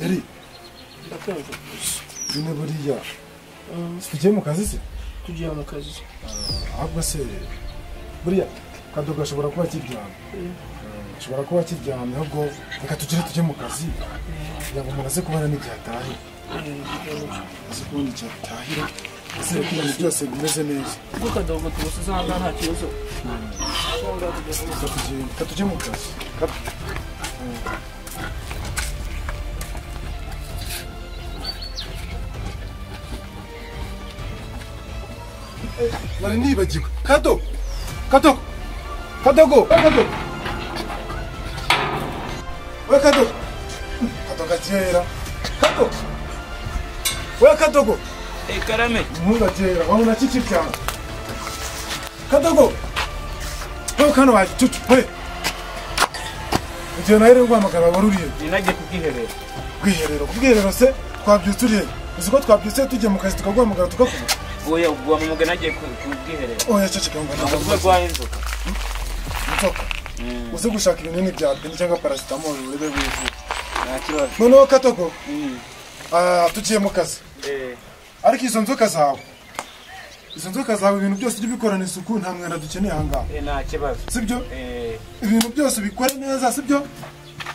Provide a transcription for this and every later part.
Eri Ndakumva. Bine buriya tugiye mu kazi se? Tugiye mu kazi. Ahubwo se buriya Kadogo ashobora kuba akiryamye. Ashobora kuba akiryamye ahubwo reka tugire tujye mu kazi. Kugira ngo umuntu aze kubona n'igihe atahe. Aze kubona igihe atahira. Ese ko ibintu byose bimeze neza. Ubwo Kadogo tumusize aha ngaha nta kibazo. Reka tujye mu kazi. Nari nibagiwe. Kadogo! Kadogo! Kadogo! Kadogo! We Kadogo! Kadogo agera. Kadogo! We Kadogo! Karame. Umuhungu agera. Wabona kikiryamye. Kadogo! Wewe kano waje cucu. We! Ugiye nawe rero guhamagara wari uriye. Ninagiye ku bwiherero. Bwiherero. Ku bwiherero se twabyutse uriye. Uzi ko twabyutse tugiye mu kazi tukaguhamagara tukakubura. Oya ubwo mugana nagiye ku bwiherero. Oya ceceka ngo ntabwo rwaye inzoka. Inzoka. Uze gushaka ibinini bya peni cyangwa paracetamol urebe wivura. Nta kibazo. Noneho Kadogo. Tugiye mu kazi. Ariko izo nzoka zawe. Izo nzoka zawe ibintu byose ujye ubikorana isuku nta mwanda dukeneye aha ngaha. Nta kibazo. Sibyo? Ibintu byose ubikore neza sibyo?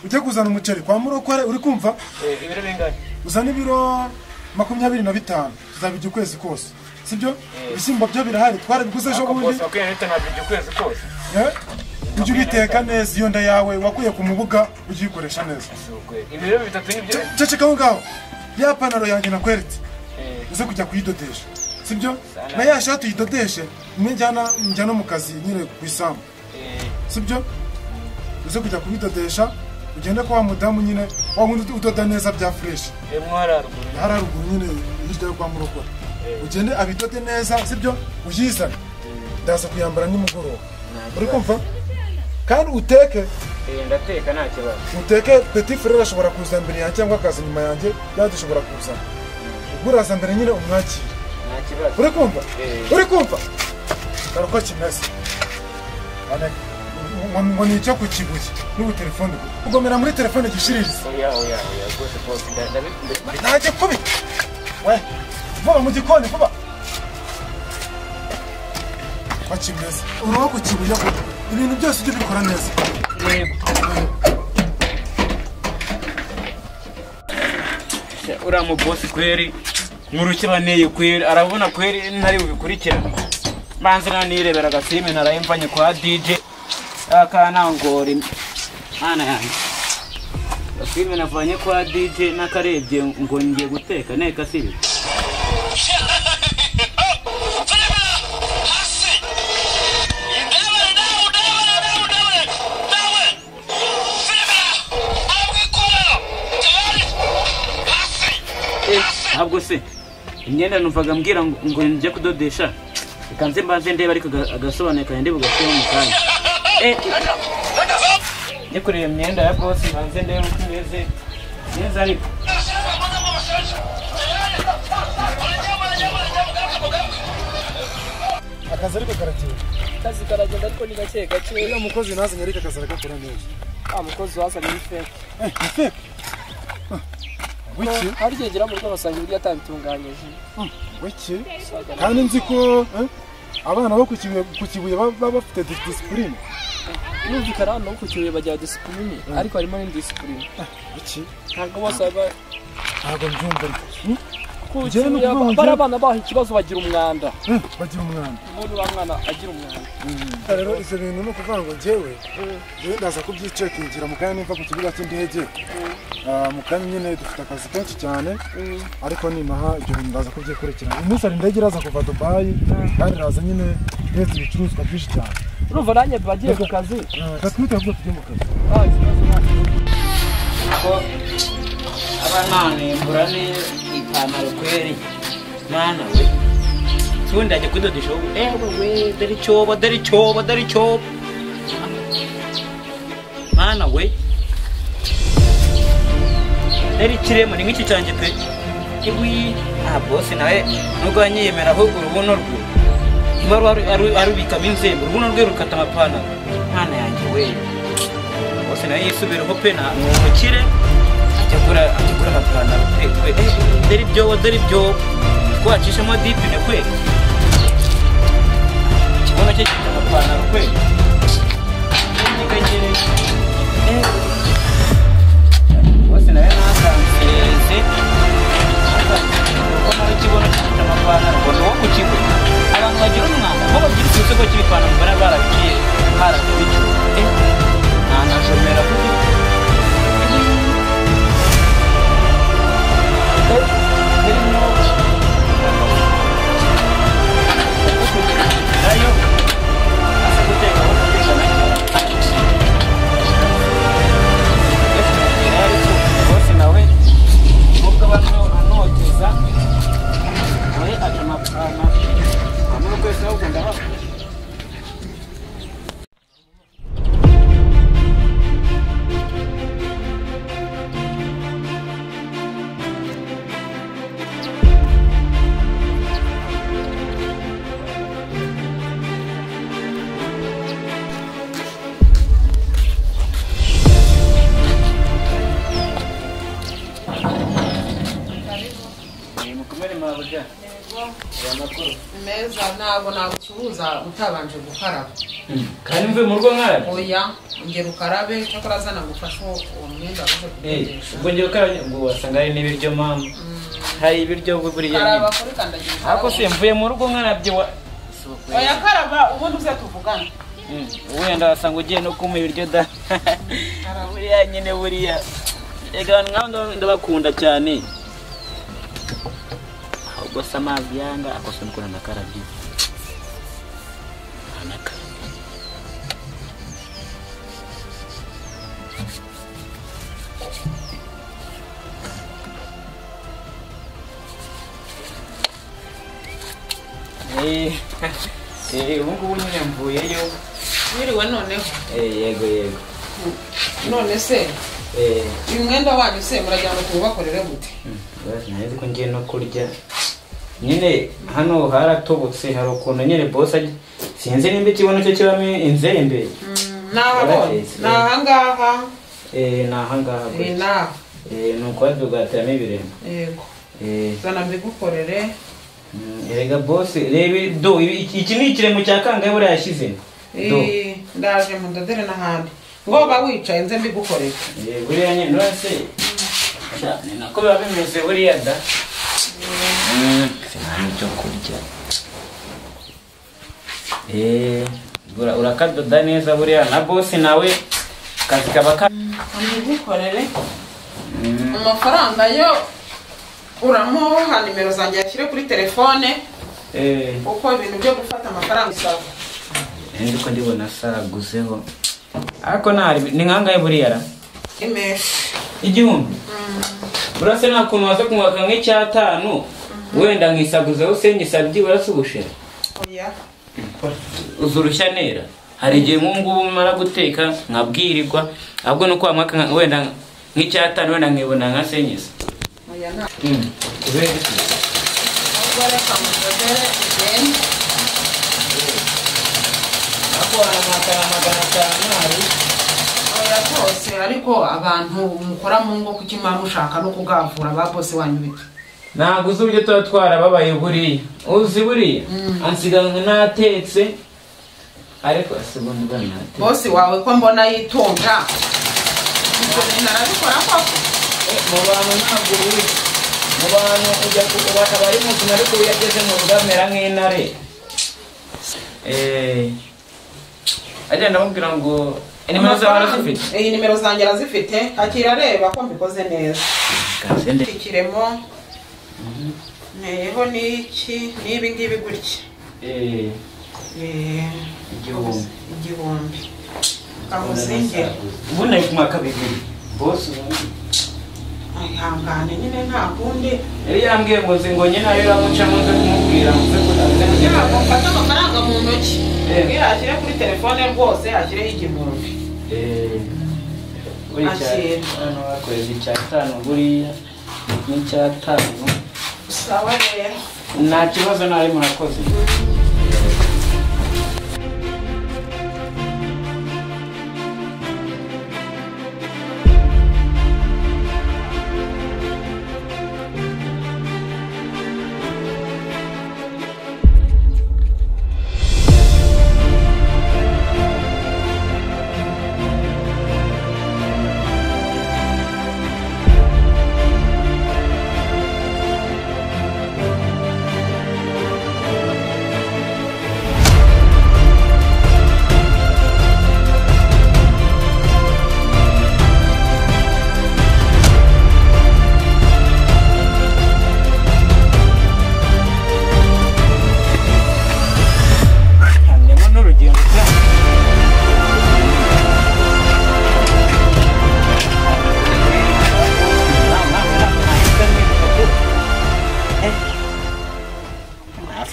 Ujye kuzana umuceri kwa Murokore uri kumva? Ibiro bingahe? Uzana ibiro 25 tuzabijya ukwezi kose. Sibyo? Ibishyimbo byo birahari twarabiguze ejo bundi. Bose 25 nabijya ukwezi kose. Ujye ubiteka neza iyo nda yawe wakuye ku mubuga ujye uyikoresha neza. Ibiro bitatu nibyo. Ceceka aho ngaho. Ya panaro yanjye nakweretse. Uze kujya kuyidodesha. Sibyo? Na ya shati uyidodeshe imwe njyana mu kazi nyine ku isambu. Sibyo? Uze kujya kubidodesha ugende kwa mudamu nyine wa wundi udoda neza bya fresh. Hararuguru nyine hirya yo kwa Murokore. Ugende abidode neza sibyo? Uyizane. Ndaza kuyambara nimugoroba. Uri kumva? Kandi uteke. Ndateka nta kibazo. Uteke petit frère ashobora kuza mbere yanjye cyangwa akaza nyuma yanjye yadushobora kuza. Ubwo uraza mbere nyine umwakire. Nta kibazo. Uri kumva? Uri kumva? Karuko kimeze. Ane ngo ni icyo ku Kibuye n'ubu telefone. Ugomera muri telefone gishiririza. Oya oya oya rwose rwose ndabikunda. Kubi. We. Vuba mu gikoni vuba. Ko kimeze. Uruho ku Kibuye ibintu byose ujye ubikora neza. Yego. Uriya mu boss kweri nkurukibaneye kweri arabona kweri ntari bubikurikirane. Banze nanirebera agafilime narayimvanye kwa DJ akanangora mana yanjye. Agafilime navanye kwa DJ nakarebye ngo ngiye guteka neka sibi. Ntabwo se imyenda numvaga mbwira ngo njye kudodesha reka nze mbanze ndebe ariko agasobanuye kanjye bugashyiraho mu kanya. Njye kureba imyenda ya boss mbanze ndebe uko imeze neza ariko akazi ariko karagenda. Akazi karagenda ariko ni gake gake. Uriya mukozi nazanye ariko akazi aragakora neza. Mukozi wazanye ni fake. Ni fake? Wiki? Hari igihe ngira mu rugo ngasanga ibiryo atabitunganyije. Wiki? Kandi nzi ko abana bo ku Kibuye baba bafite discipline. Birumvikana abana bo ku Kibuye bagira discipline ariko harimo n'indiscipline. Wiki? Ntabwo bose baba ntabwo mbyumva ariko. Ku Kibuye bari abana baho ikibazo bagira umwanda. Bagira umwanda. Umuntu uriya mwana agira umwanda. Rero ivyo bintu ni ukuvuga ngo njyewe ndaza kubyicekingira mu kanya nimva ku kibuga cy'indege. Mu kanya nyine dufite akazi kenshi cyane ariko nimaha ibyo bintu ndaza kubyikurikirana. Umunsi hari indege iraza kuva Dubai kandi iraza nyine ihetse ibicuruzwa byinshi cyane. Urumva nanjye bagiye ku kazi. Reka twite ahubwo tujye mu kazi. Ko abananimbura ni ipantaro kweri mwana we. Tundi ajya kudodesha ubu ewe we dore icyobo dore icyobo dore icyobo mwana we dore ikiremo ni nk'iki cyanjye pe iwi boss nawe nubwo yanyiyemera ahubwo urubuno rwe niba arubikamo inzembe urubuno rwe rukata amapantaro mwana yanjye we boss nawe yisubireho pe ni umukire Cyakora amapantaro kwe dore ibyo twacishamo dipine kwe. Kibono cye gifite amapantaro kwe. Bose nawe nasanze kuko nawe ikibono gifite amapantaro ngo ni uwo ku kigo. Abantu bagira umwanda bo bagira ikigo cy'ibipantaro mbona barabiciye harabiciye. Ntanashomera kuko Meza ntabwo nagucuruza utabanje gukaraba. Kandi mvuye mu rugo nkarabe? Oya, ongera ukarabe cyakora azana ngufashe uwo mwenda waje kudodesha. Ubwo ngiye gukaraba ubwo wasanga hari n'ibiryo mama. Hari ibiryo buriya. Karaba kuri kandagira. Ariko se mvuye mu rugo nkarabye wa. Oya karaba ubundi uze tuvugane. Wenda wasanga ugiye no kumpa ibiryo da. Buriya nyine buriya. Ega abantu ndabakunda cyane. Ubwo se amazi yanga akose mukora nakarabye. Ubu ngubu nyine mvuyeyo. Mwiriwe noneho. Yego yego. None se uyu mwenda wanyu se muragira ngo tuwubakorere gute? Nari ko ngiye no kurya. Nyine hano haratobotse hari ukuntu nyine boss sinzi nimba ikibono cyo kibamo inzembe. Nahabonye. Ni ahangaha. Ni ahangaha. Ni naha. Ni ukwadugateramo ibirembo. Yego. Zana mbigukorere. Erega boss reba do iki ni ikiremo cya kangahe buriya yashyizemo. Ndaje mundodere n'ahandi. Ngo ba wicaye nze mbigukorere. Buriya nyine none se ni nako biba bimeze buriya da. Sinari cyo kurya. Urakadoda neza buriya na boss nawe akazi kaba ka mbigukorere. Amafaranga yo uramuha nimero zanjye ashyire kuri telefone. Uko ibintu byo gufata amafaranga isaba. Ndiko ndibona saraguzeho. Ariko nari ni nkangahe buriya ra? Imeshi. 1000. Urase nta kuntu waza kumwaka nk'icyatanu wenda nkisaguzeho se nyisabye urasubushera. Oya. Uzurushya nera. Hari igihe nk'ubu mara guteka nkabwirirwa ahubwo nuko wamwaka wenda nk'icyatanu wenda nkibona nka senyisa. Oya nta. Oya rwose ariko abantu mukora mu ngo kuki mushaka no kugavura ba boss wanyu bite? Ntabwo uzi uburyo tuba twarababaye buriya. Uzi buriya ansiga natetse ariko asibundi bwanatetse. Boss wawe ko mbona yitonda. Narabikora koko. Mu bantu ntabwo uri. Mu bantu ujya kubaka bari muzima ariko iyo ageze mu rugo amera nk'intare. Agenda amubwira ngo nimero zawe arazifite? Nimero zanjye arazifite, akira areba ko mbikoze neza. Ikiremo nteyeho n'iki n'ibi ngibi gutya. 1000. Kamuzinge. Ubu nari kumwaka 2. Boss ubundi. Ihangane nyine nta kundi. Yari yambwiye ngo ngo nyine ayo iramucamo nze kumubwira nze kudaze. Ntabwo mfata amafaranga mu ntoki. Mbwira ashyire kuri telefone rwose ashyireho 1000. Akira. Hano bakoreza 5 buriya n'5. Sawa rero. Nta kibazo nari murakoze.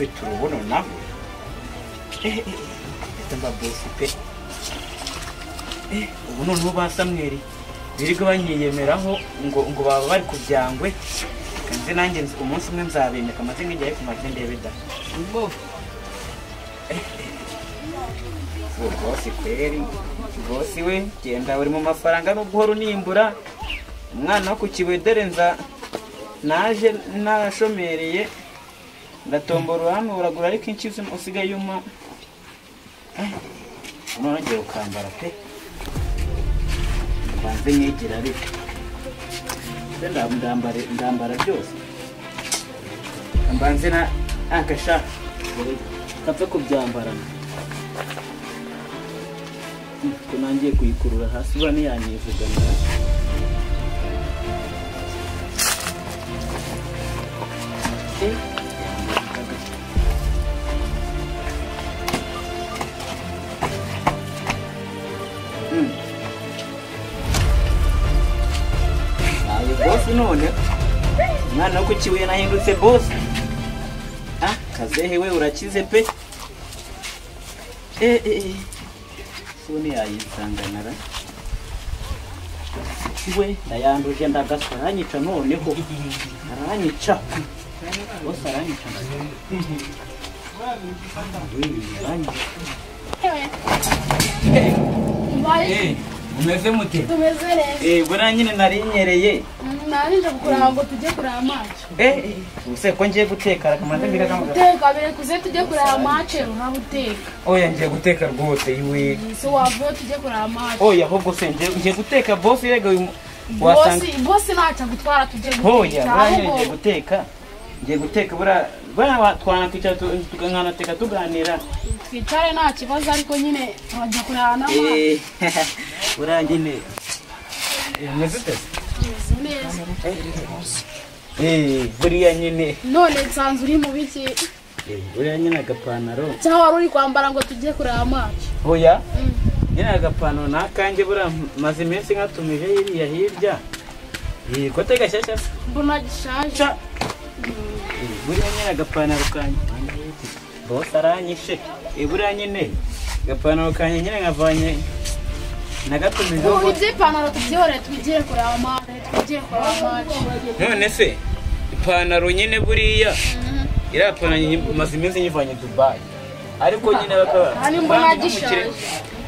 Ufite urubuno nawe. Mba bosi pe. Ubu noneho ba Samweli birirwa banyiyemeraho ngo baba bari ku byangwe. Kanze nanjye umunsi umwe nzabemeka maze nkijyayo ku maze ndebe da. Bosi kweri, bosi we genda uri mu mafaranga nubwo uhora unimbura. Umwana wo ku Kibuye dore nza naje narashomereye ndatombora uranturagura ariko inshyi usigaye uma. None ngiye gukambara pe. Mbanze nyigira ariko ndambara byose. Mbanze na akasha kapfe kubyambarana. Ko nangiye kuyikurura hasi buriya ntiyanyivugana. Bosi none umwana wo ku Kibuye nahindutse bosi. Kazehe we urakize pe. Soni yayisanganara. We ndayanduje ndagaswa aranyica noneho. Aranyica. Bosi aranyica. Umeze mute? Tumeze neza. Buriya nyine narinyereye. Narinje kukuraba ngo tujye kureba match. Ubuse ko ngiye guteka rakamanze mbika kama. Guteka birekuze tujye kureba match uraba uteka. Oya ngiye guteka rwose iwe. So wavuye tujye kureba match. Oya ahubwo se ngiye guteka boss yega wasanga. Boss ntacyo gutwara tujye guteka. Oya buriya ngiye guteka. Ngiye guteka buriya twanakwicara tukanateka tuganira. Twicare nta kibazo ariko nyine turajya kureba na match. Buriya nyine umeze ute? Buriya nyine none nsanze uri mu biki? Buriya nyine agapantaro cyangwa wari uri kwambara ngo tujye kureba match? Oya nyine agapantaro nakanjye buriya maze iminsi nkatumije hiriya hirya. Kote gashyashya se mbona gishaje. Buriya nyine agapantaro kanjye bose aranyishe. Buriya nyine agapantaro kanjye nyine nkavanye nagatumije. Ubu iby'ipantaro tubyihorere twigire kureba match, twigire kureba match. None se ipantaro nyine buriya iriya pantaro maze iminsi nyivanye Dubai ariko nyine bakaba kandi mbona gishaje.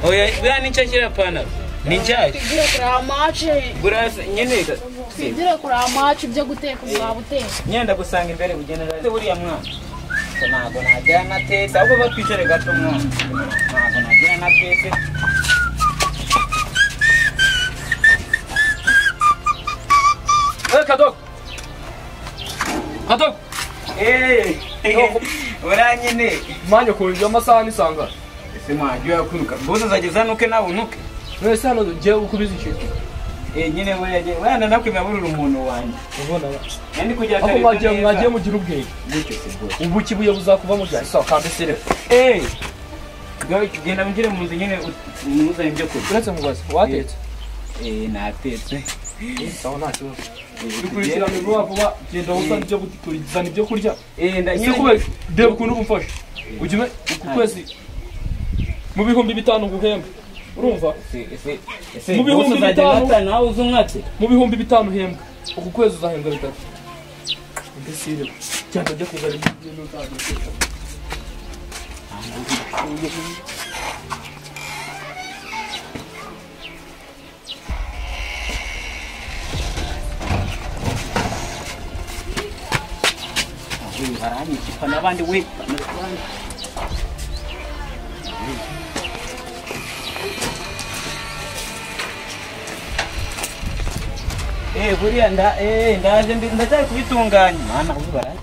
Oya buriya ni nshyashya iriya pantaro ni nshyashya. Twigire kureba match. Buriya nyine twigire kureba match ibyo guteka uzaba uteka. Nyine ndagusanga imbere ugenera buriya mwana. Ntabwo nagira natetse ahubwo batwicare gato mwana. Ntabwo nagira natetse. Kadogo. Kadogo. Buriya nyine mwanya kurinda amasaha nisanga. Ese mwajya yakwiruka. Bose uzageza nuke nawe unuke. Mwese hano ngiye gukubiza ikintu. Nyine buriya wenda nakwemera burura umuntu wanjye. Ubona. Ndi kujya kare. Aho mwagiye mugira ubwenge. Gutyo se bwo. Ubu Kibuye buzakuva mu bya sawa kandi sire. Genda winjire mu nzu nyine muzanye ibyo kurya. Uretse mubaze watetse? Natetse. Sawa nta kibazo. Dukurikirane vuba vuba genda uzana ibyo guturizana ibyo kurya. Nyine deba ukuntu umfasha. Ujye uku kwezi mu 5000 nguhemba. Urumva? Mu 5000 nawe uzumwatse. Mu 5000 uhembwa. Uku kwezi uzahembwa bitatu. Mbese cyangwa ujya kuzana ibintu utazana. Baranyica n'abandi we. Buriya ndaje ndacyari kubitunganya. Mana we baranye.